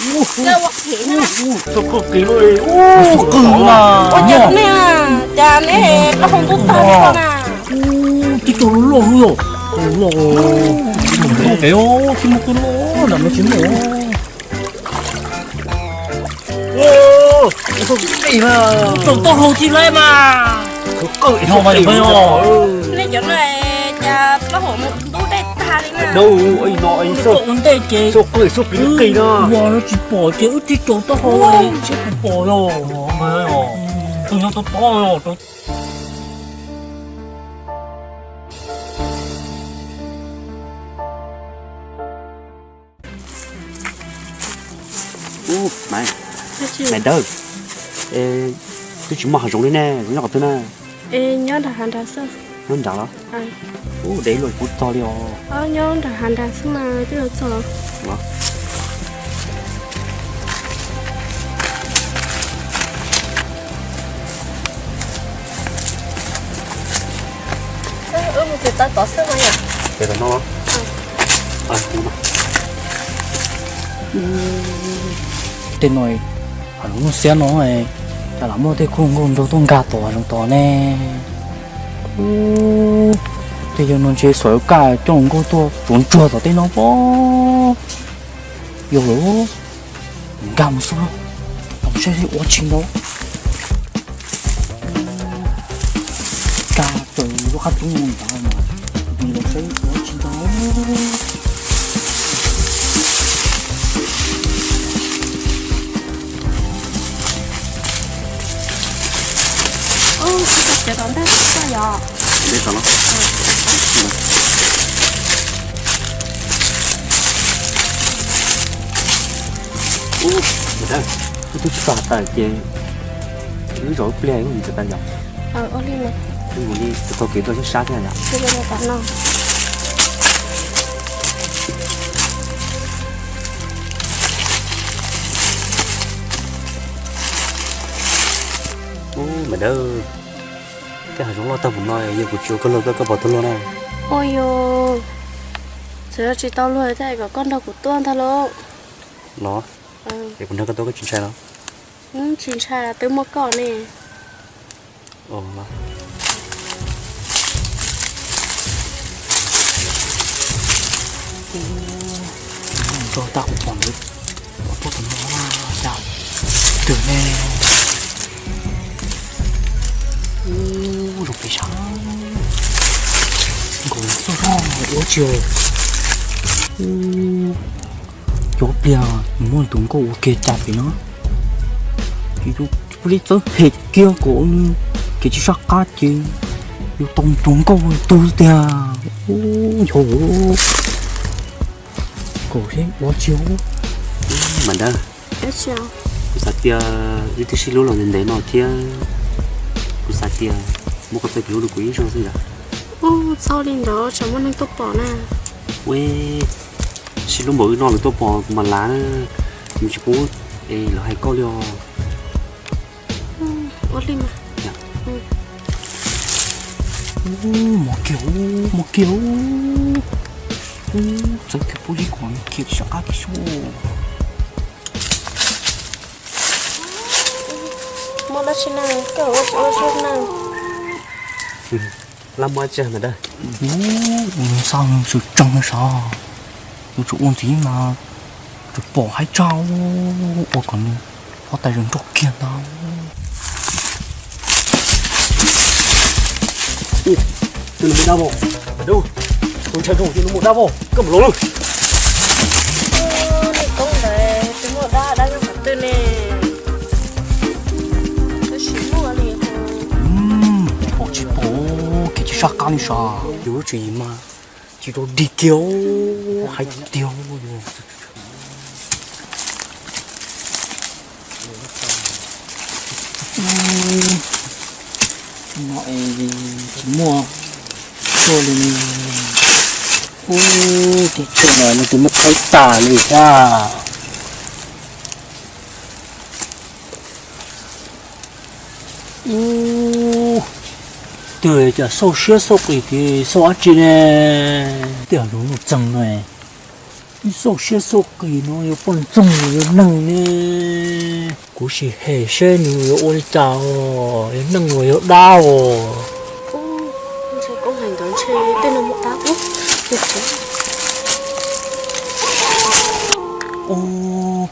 Ua qis na. Ua qis na. Ua cas nej, cas nej plaub hau ntub tag li ko na. Tib tug loj loj xwb yom. Loj. Tsis muaj koj loj nram no tsis muaj. Tsaus taub hau tsis laib mas. Nej cov no cas plaub hau mus ntub dej tag li na. Ua ntej ces ua no tsis pom ces wb tib tsaus taub hau seb puas pom yom. Tus nyob tau tob. Ub, Maiv Dawb, twb tsis muaj hav zoov li ne, nyob qhov twg na? Nyob nram hav nrad xwb. Nyob nrad los? Ub, deb luaj kuv txog li os. Nyob nram hav nrad xwb mas twb yuav txog. Wb mus txiav taws tod xwb no yom. Txiav taws no los? Tej no, lub xiab no, cas lam muaj tej khub nkauj nraug tuaj nkag tom hav zoov tod ne. Tej yawg no ntshe xav yuav kaj coj hluas nkauj tuaj tsuav ntsuag tom tej no pob. Yog lawm, nkag mus xwb, los saib ua tsis ntau. Kaj raws lub qab roob no ntag mas, los saib ua tsis ntau. Ub, txiav tom ntej xwb yom. Ub, Maiv Dawb, wb twb tsis tau has tas ces wb zov ib pliag wb mus txiav taws yom. Wb mus li txog kev tuaj sab sab thiab yom. Ub, Maiv Dawb, tej hav zoov loj tag npaum no yog kuv tsis ua koj luag koj pom tuaj luag na. Ua yog, txawm yog tsis tau luag thiab kom koj nrog kuv tuaj ntag lauj. Los, es kuv nrog koj tuaj koj tsis ntshai los? Tsis ntshai, twb muaj koj ne. Nrog tag kuv pom ntawd, pom tuaj tom no cas twg ne. Ub, zoo pes sab nkaus xwb, ua tsis. Cov pliag nws muaj tus nkauj ua kiag cas pem no, ces yus ua li txawb phem kiag kom kev tsis saj qab ces yus tau tus nkauj tus tiag. Ub, yog kaum seb ua tsis. Maiv Dawb, kuv xav tias wb twb sib hlub los ntev ntev no thiab, kuv xav tias muab koj txoj kev hlub rau kuv ib zaug xwb yom. Ub, txhob li ntawd tsam muaj neeg tuaj pom na. Ua, sib hlub npaum wb no lawv tuaj pom kuv mam lav na, kuv tsis pub es lawv hais koj li os. Ua li mas. Mob kiag, mob kiag. Txawm kiag pub li kom kiag tsis sab qab kiag sub. Muaj dab tsi na, koj ua tsis ua zog na. Lab muab tsi Maiv Dawb. Ua xav sawv tsees sav, yuav tsum ua ntxiv mas tsum pom haib tshaj, ua kom nws huab tais zoo nrog kiag ntag. Tus nws mus dab vau, Maiv Dawb, tus ntshai rau tus nws mus dab vau, koj mus los lawm. Nej koob ntawd twb muaj dab, dab nyob qhov twg ne? Twb tsis muaj li. Pom tsis pom, kev tsis sab qab li sav. Yus lub tswv yim mas tsis rau dig kiag, hais tiag. No es tsis muaj tuaj li. Ub, tej tsev no nws twb muab qhaib tas li thiab. Ub, twb cas xauj siab xauj qis ces xauj dab tsi ne? Tej zaum yog nuj txeeg no. Ib xauj siab xauj qis no yog poj ntxoog los yog neeg ne? Kuv sim hem seb nws yuav ua li cas os, yog neeg los yog dab os. Ntshe koob hais ntawd ntshe tej no muaj dab ub. Ub,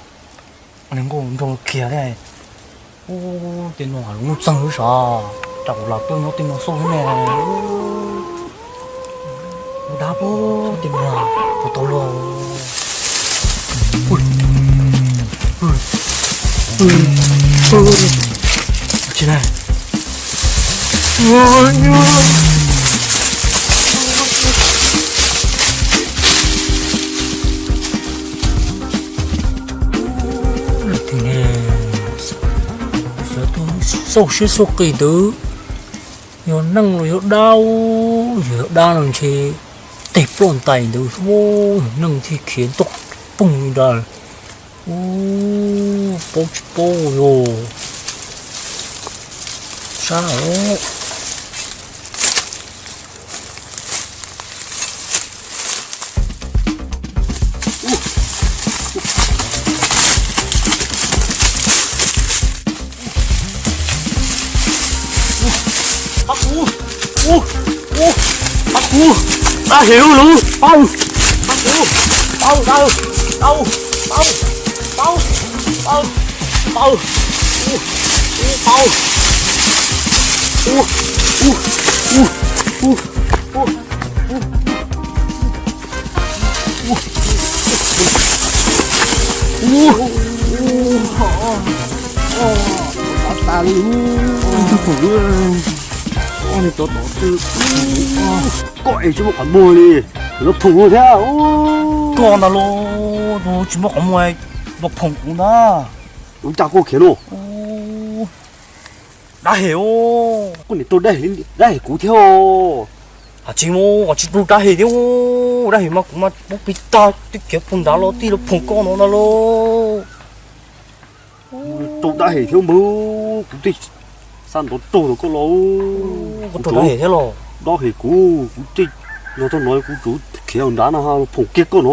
nws nkaus nrog kiag thiab. Ub, tej no lub nuj txeeg lub sav, tsam kuv lam tuaj nyob tej no xauj thiab ne. Ub, dab pog tej no puas tau luaj. Tsis ne. Xauj siab xauj qis ntawd, yog neeg los yog dab, yog dab no ntshe tej ploj ntais ntawd, yog neeg thiaj khiav ntoj poog li ntawd. Ub, paub tsis paub yog sab os. Pab kuv, ub, ub, pab kuv, dab heev lawm, pab, pab kuv, pab, dab, pab, pab, pab, pab, pab, ub, ub, pab, ub, ub, ub, ub, ub, ub. Ub, ub, ub, tas li ub, tus phoom, ub, nws tov tov twg, koj es tsis muaj qhov muag li, los phoom thiab. Koj ntag lauj, tsis muaj qhov muag los phoom kuv ntag. Ua cas koj khiav no? Dab hem os. Koj niam raug dab hem, dab hem kuv thiab os. Tsis mus, tsis raug dab hem thiab, dab hem mas kuv mas pub pis tag, twb khiav puag nrad los tij los phoom koj no ntag lauj. Raug dab hem thiab npawg, kuv tej xav nrov raug tom koj los. Koj raug dab hem thiab los? Dab hem kuv, kuv tej los txog no kuv tsum khiav nrad no los phoom kiag koj no.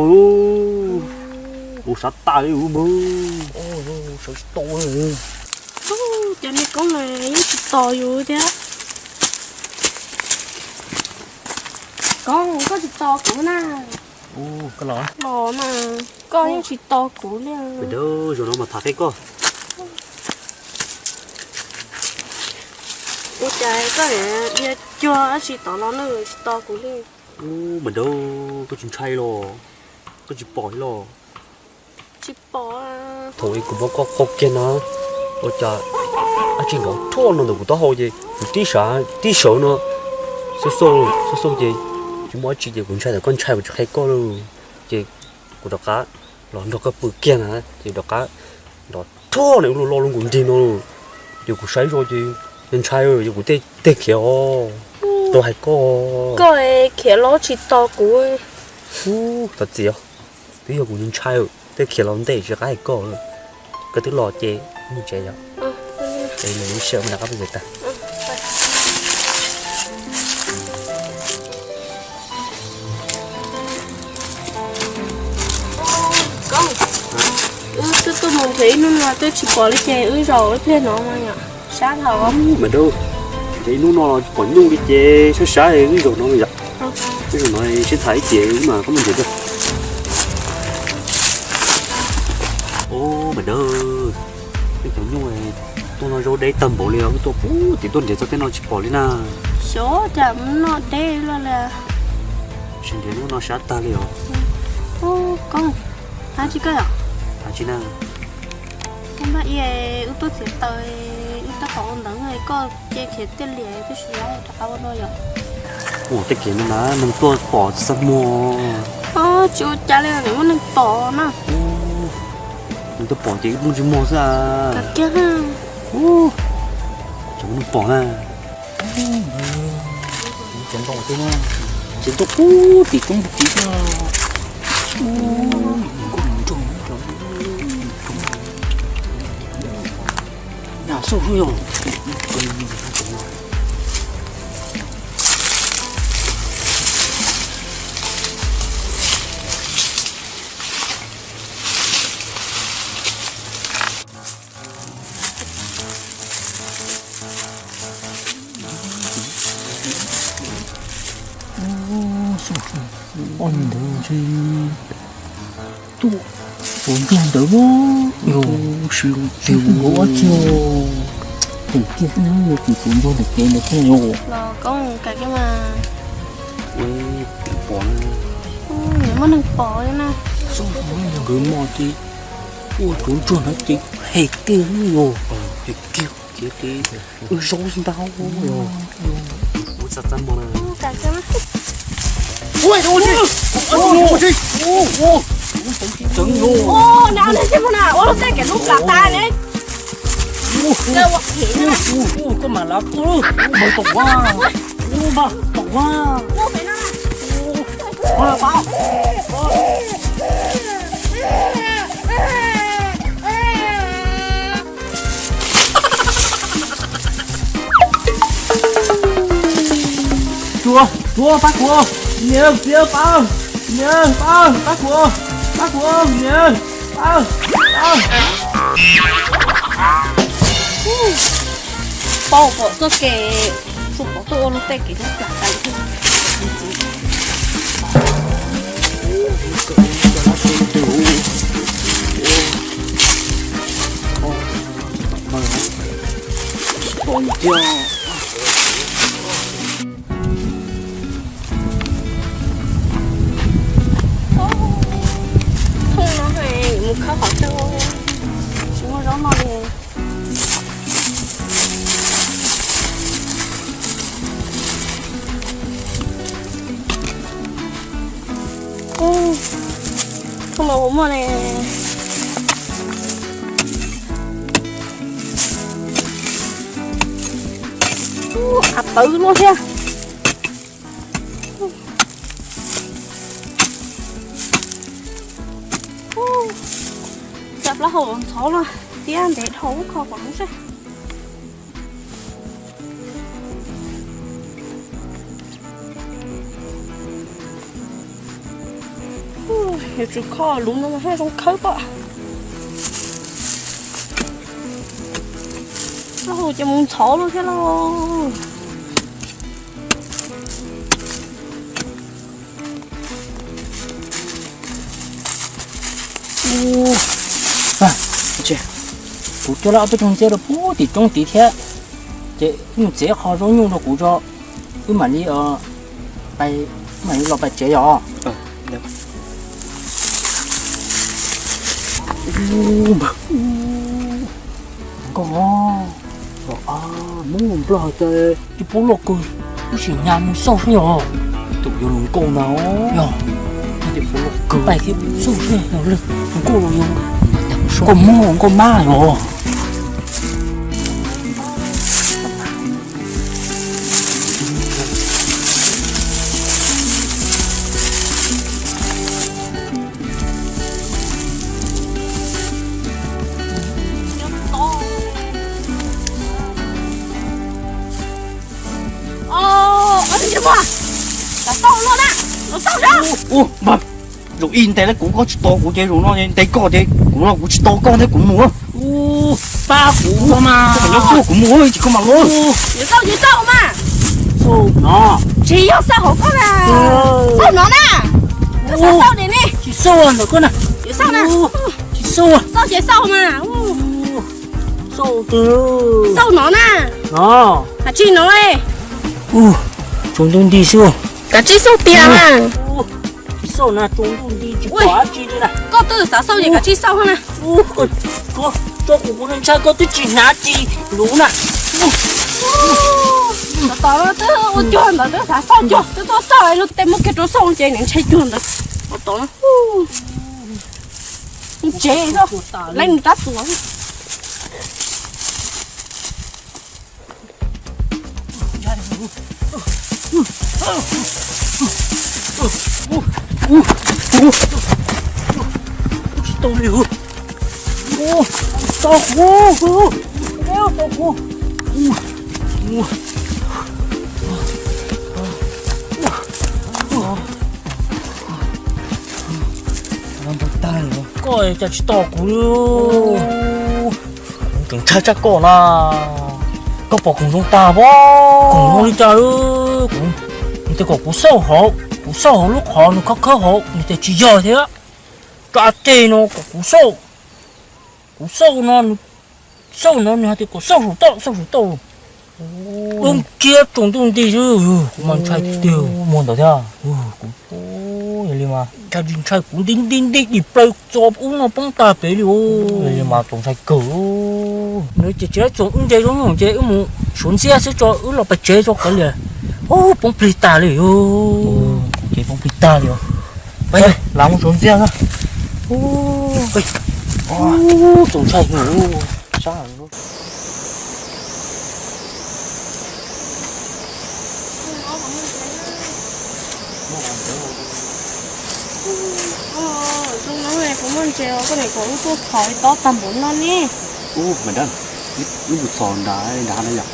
Ua sav tas li npawg. Cov niag koob no yeej tsis tos yus thiab. Koob, koj tsis tos kuv na. Los mas, koj yeej tsis tos kuv li. Zaum no mas tham qhia koj. Ua cas koj dhia cuag dab tsi tod los na, tsis tos kuv li? Ub, mas dab, koj tsis ntshai los? Koj tsis pom los? Tsis pom. Thaum ub kuv muab koj qhau kiag na, ua cas dab tsi nrov rhuaj no ntawm kuv taub hau ces kuv tib sawv, tib sawv no, xauj xauj xauj xauj ces tsis muaj dab tsi ces kuv ntshai ntawm koj ntshai kuv tsis qhia koj lauj. Ces kuv rov qab los nrog koj pw kiag na, ces rov qab nrov rhuaj na, ua luaj lo lub nkaus nrig no lauj. Ces kuv saib zoj ces ntshai, ces kuv tej khiav os, rau hais koj. Koj khiav los tsis tos kuv. Ub, thov txim os, twb yog kuv ntshai, tej khiav los ntej tsis qab hais koj. Koj twb los ces mus tsev yom. Ces nws lub sij hawm rov qab pw tsev tag. Koob, wb twb tuaj mus nrhiav ib hnub no twb tsis pom li ces wb zaum ib pliag no mas yom, sab dhau. Mas dab, nrhiav ib hnub no los tsis pom nyuj li ces sab sab wb zaum no yom. Wb zaum no sib tham ib tiam wb mam rov qab mus nrhiav dua. Ub, mas dab, tej cov nyuj tuaj no zaub deb tag npaum li os, wb tuaj puag tim tuaj nrhiav txog tej no tsis pom li na. Xyov cas mus noj deb luaj li. Sim nrhiav hnub no sab tag li os. Ub, Koob, hais tsis koj yom? Hais tsis na. Koj npaj i, wb tuaj txiav taws, wb tab tom ua ntawv, koj cia khiav tiaj liam, wb sim rov qab ua dua yom. Ua tej kev no na neeg tuaj pom txaj muag. Tsis ua cas li, muaj neeg pom na. Nws twb pom ces wb poob ntsej muag xwb. Ub, tsam muaj neeg pom na. Tsev ntoo pub tim roob tid. Ub, nkauj mus nrog na xauj yog. Ob ntawd ntshe tuaj puas ntsuag ntawd, yog sis nkaus ob tsi. Teem kiag xwb na, yog tim puas ntsuag ntawm kev ntawd thiab yog. Los koob ka kiag mas. Ua pom na. Nws muaj neeg pom na. Xauj nkawd mos ces ua tuav ntsuag ntawd ces hem kiag yog, hem kiag ces wb zaub xwb ntag. Ua txaj txaj muag na. Ua tseeb yog. Ua lub tej kev lub plas tas ne. Koj mam lav kuv, ua npawg tom ua, ua npawg tom ua. Tuav, tuav, pab kuv, niam, txiv, pab, niam, pab, pab kuv, pab kuv, niam, pab, pab. Paub pom txoj kev, tsuas pom tuaj ua lub tej kev lub plas tas. Thooj no mus khawb qhov twg, tsis muaj zaub noj li. Thooj no puas muaj ne? Av tawv luaj thiab. Cov plaub hau ntxhov los tiab ntev dhau ub kho pom lub seb. Yuav tsum kho luv no mas thiaj zoo khawb pom. Plaub hau ces mus ntxhov lawm thiab lauj. Kuv coj lawm ob peb rooj ntxiab rau puag tim roob tid thiab, ces wb mus txiav qho zaub nyuj rau kuv tso, wb mam li, wb mam li los pais tsev os. Nkauj, Hmoob Nplog ces tib pub loj kawg, wb sim nyas mus xauj seb os. Tus yog hluas nkauj na, yog, pais thiab xauj seb yog leej hluas nkauj los yog nkauj Hmoob nkauj Mab os. Os, tus ntsej muag, xauj luaj na, los xauj na. Ua, npawg, zaum ib ntes li kuv koj tsis tos kuv ces zaum no ntes koj ces kuv los kuv tsis tos koj thiab kuv mus. Pab kuv mas, koj puas yuav tuaj kuv mus tsis koj mam los. Yuav xauj ces xauj mas. Xauj no. Tsis yog xauj hauv koj na. Xauj no na. Xauj xauj li ne. Tsis xauj ntawm koj na. Yuav xauj na. Tsis xauj. Xauj ces xauj mas. Xauj twg? Xauj no na. No. Kav tsij no. Tsaus ntuj nti xwb. Kav tsij xauj tiag na. Tsis xauj na, tsaus ntuj nti tsis pom dab tsi li na. Koj twb xav xauj ces kav tsij xauj na. Koj tso kuv, kuv ntshai koj twb tsis hnav ris luv na. Tos no twb ua cuag ntawd twb xav xauj cuag twb tuaj xauj luag tej muab kiag rau xauj ces nws ntshai cuag ntawd. Tos no. Tsev xwb, leej nws rab txuas. Tsis tau li, tau kuv, tau kuv. Koj cas tsis tau kuv li. Kuv tseem ntshai tsam koj na. Koj pom koom zoo tag pob. Koom zoo li cas? Nws tias kom kuv xauj hauv, kuv xauj hauv lub qhov nws khawb khawb hauv, nws tias tsis yog thiab. Tso tej no kom kuv xauj, kuv xauj no, xauj no nws hais tias kom xauj saum toj, xauj saum toj. Ub, tsiab tsaus ntuj nti xwb, kuv mas ntshai tiag. Muaj ntawd thiab. Kuv ntshai, ntshai kuv nti nti nti dim plaws txog ub no poob tag pem li. Mas txaus ntshai kawg. Nws ces tsis txaus wb nce zoo ces wb mus suav ntxiab xwb tso, wb los pem tsev tso kav liam. Ub, poob plig tas li. Ces poob plig tag li. Peb los mus suav ntxiab na. Txaus ntshai. Sab Zoo no kuv muaj ntses os, koj niam kom wb tuaj thov tob tag npaum no ne. Ub, mas dab, wb mus txhos nrad nrad no yom.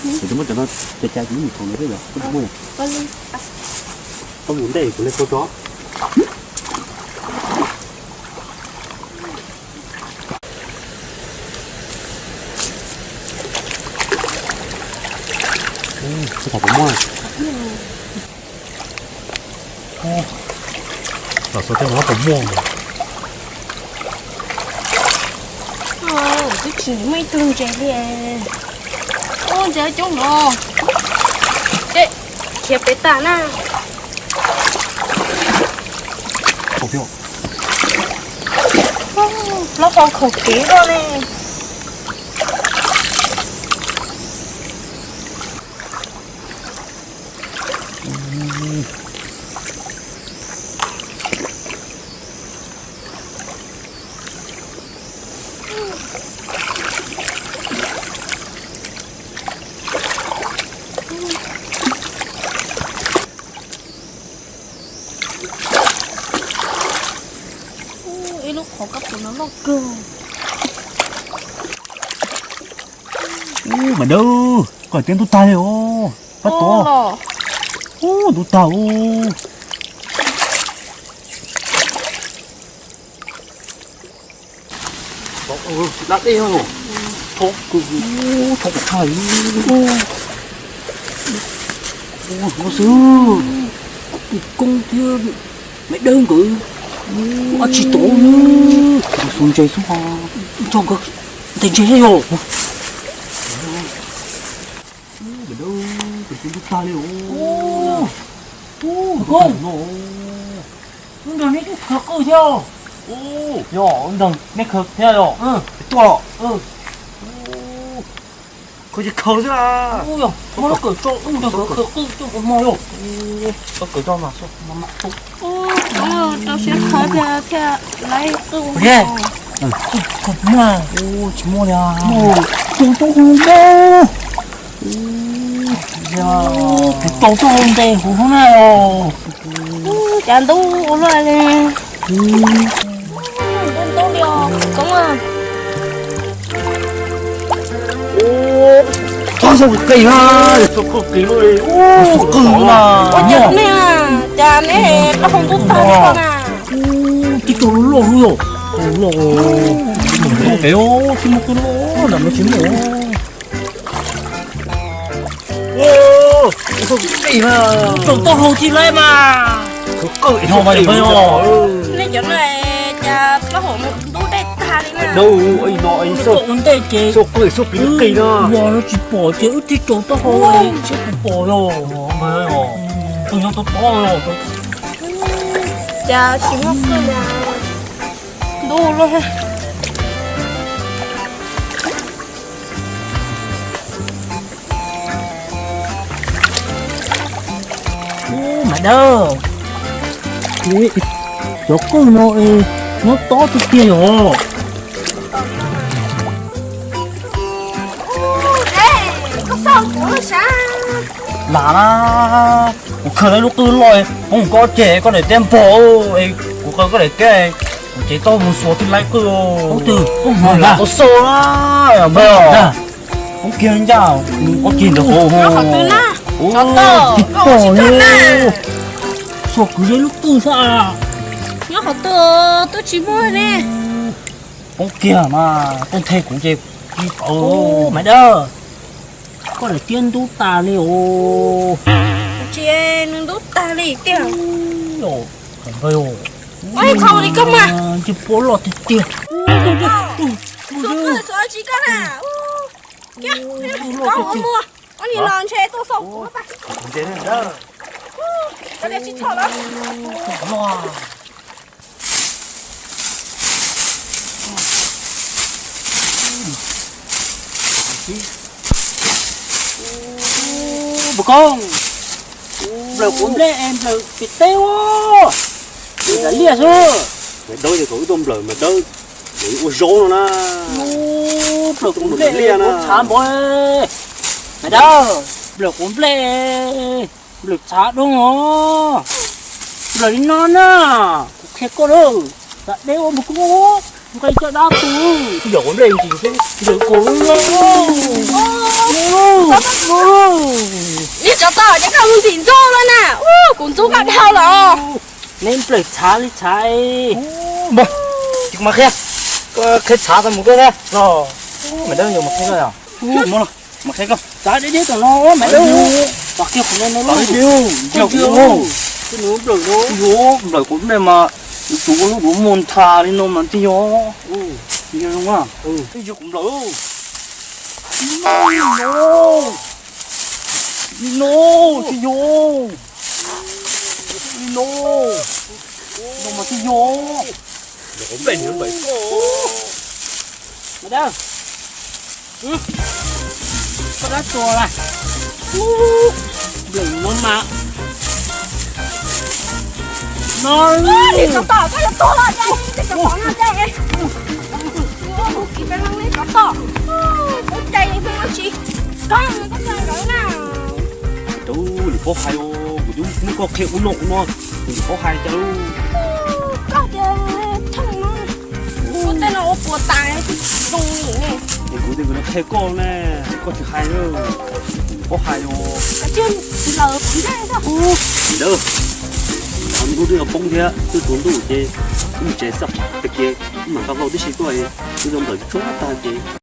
Kuv twb muab cov no cais cais, kuv mus thov nws xwb yom, koj puas muaj yom? Koj mus ntej kuv li koj tso. Tsis tau puas muaj. Los xav tej no puas muaj. Twb tsis muaj ib tug ntses li. Ub, ntses coob no. Ces khiav pem tas na. Plaub hau khaum kev loj ne. Ib lub qhov kab pus no loj kawg. Ub, mas dawb, koj tias ntub tag li os. Pab tod. Ub, ntub tag ub. Dab dej no, thoob kawg, thoob tshaj li. Ub, no xwb, koob thiab, me dawb nkawd, ab tsis tau, xuas ntses xwb, nrog nkawd ntes ntses thiab yog. Ntub tag li os. Koob, wb nrog neb tuaj khawv qwj thiab. Yog, wb nrog neb khawv thiab yog. Tuaj. Khaws ces khaws xwb na. Muab lub kawm tso, wb nrog nkawd khawv qwj coj mus mog yog. Khaws tso mas. Rau siab khawv thiab thiaj laib qwj. Khaws mas. Tsis muaj li. Tau tuaj hu nte. Tau tuaj hu nte huv hoob na os. Cas ntub ua luaj li. Ntub ntub li os Koob. Txhob xauj qis na, xauj qis na. Ua cas nej, cas neb plaub hau ntub tag li ko na. Tib co loj loj xwb yom. Loj, loj, tsis muaj qis os, tsis muaj qis loj, nram no tsis muaj. Tsaus taub hau thiaj laib mas. Nej cov no cas plaub hau ntub dej tag li na. Ua ntej ces ua no tsis pom ces wb thiaj tsaus taub hau thiab pom pom los. Tus nyob tau tod los. Cas tsis muaj qwj li. Ntub luaj. Ub, mas dawb. Cov qwj no es nyob tob tiag tiag yom. Lam na, kuv khaws tau lub qwj loj poob koj ceg koj daim tiab npog, kuv khaws koj daim tiab, kuv cev tau mus xuas twb laib qwj. Lam tau xauj na, npawg. Ub kiag ncaj, ub kiag ntawm hauv. Tsis pom li. Xuas kwv zeb lub qwj xwb. Nyob qhov twg twb tsis muaj ne. Poob kiag mas, poob thej kuv ces. Maiv Dawb, koj daim tiab ntub tas li os. Tsis, nws ntub tag li tiag. Npawg, ua ib qho li koj mas. Ntsej puab loj tiag tiag. Xuas koj, xuas tsis koj na. Koj ua muag, koj nim los ntshe tuaj xauj kuv. Koj tsis txhob lawm. Npawg Koob, nplawm quav nplej es nplawm pem teb ua, nplawm liaj xwb. Maiv Dawb, yog kom wb tuaj nplawm Maiv Dawb, ua zaub no na. Nplawm quav nplej liaj na, tshav npaum. Maiv Dawb, nplawm quav nplej, nplawm tshav doo os. Nplawm li no na, kuv qhia koj lawm, tas deb ua npawg Koob, nqe caj dab tus. Yog quav nplej ntsis xwb, nplawm quav nplej. Ib tsov tom ces koj mus ntim ntxub lawm na, kuv ntxub koj dhau los. Neb nplawm tshav li tshav. Npawg, ces kuv mam qhia, qhia tshav tau mus koj thiab. Maiv Dawb, yuav mus qhia koj yom? Mus, mus qhia koj. Tshav deb deb tom no Maiv Dawb. Pom kiag qhov no no. Nplawm no, nplawm quav nplej mas, tus ua lub duav muag ntha li no mas twb yog. Yog zoo na. Twb yog quav nplawm. No, twb yog. No, no mas twb yog. Maiv Dawb, koj dab tsuas lawm. Nplawm no mas, no, tsov tom, koj yuav tuag los cas, tsov tom no ces. Ua mus kiv peb leej ne tsov tom. Kuv cais li peb leej tsis koj, koj cais nkawd na. Tub, nim paub hais os, kuv twb muab koj qhia ub no ub no, kuv nim paub hais cas lauj. Koj ces thooj no, kuv tej no ua puas tas zoo li ne. Es kuv tias kuv yuav qhia koj ne, koj tsis hais na, kuv nim paub hais os. Ntawd, ntuj twb yuav poob thiab, twb tsaus ntuj ces wb mus tsev xwb, tag kis wb mam nqa hlau tib si tuaj, wb yuav nplawm tsuag tag ces.